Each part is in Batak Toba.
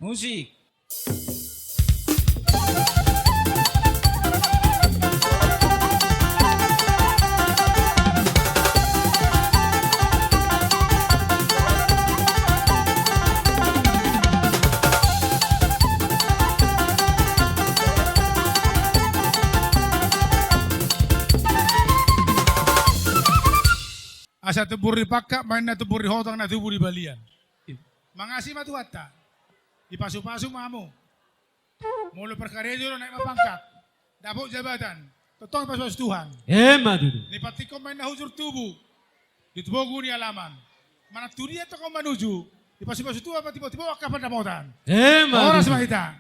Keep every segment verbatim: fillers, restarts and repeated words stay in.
Musik. Asa tumbur di pangkang ma inna tumbur di hotang na tubu di balian. Mangasi ma Tuhanta. Dipasupasu ma hamu. Molo parkarejo do naek ma pangkat, dapot jabatan, tongtong dipasupasu Tuhan. Emma tutu. Nipantikkon ma inna hujur tubu di tubogu ni alaman. Manang tu dia tongtong manuju, dipasupasu Tuhan ma tibotibo angka pandapotan. Emma tutu. Horas ma hita.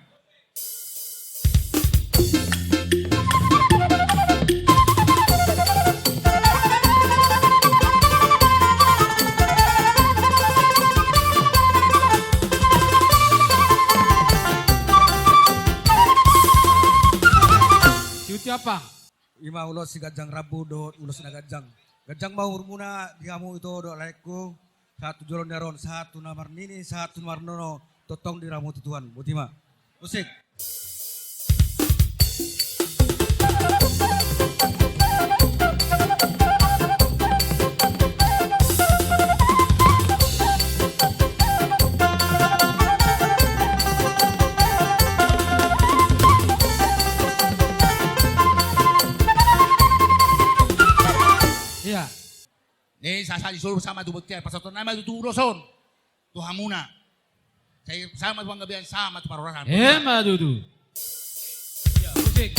Siuti apa? Ima ulos si ganjang rambu dohot ulos na ganjang. Ganjang ma umurmuna di hamu ito dohot laengku. Sahat tu joloan ni ari on, sahat tu na marnini, sahat tu na marnono, tongtong diramoti Tuhan. Boti ma. Musik. Iya. Ni sasa di solu sama tu bontean, pasahaton nama tu ulos on tu hamuna. Sai sama tu panggabean, sama tu parhorasan. Emma tutu. Iya, musik.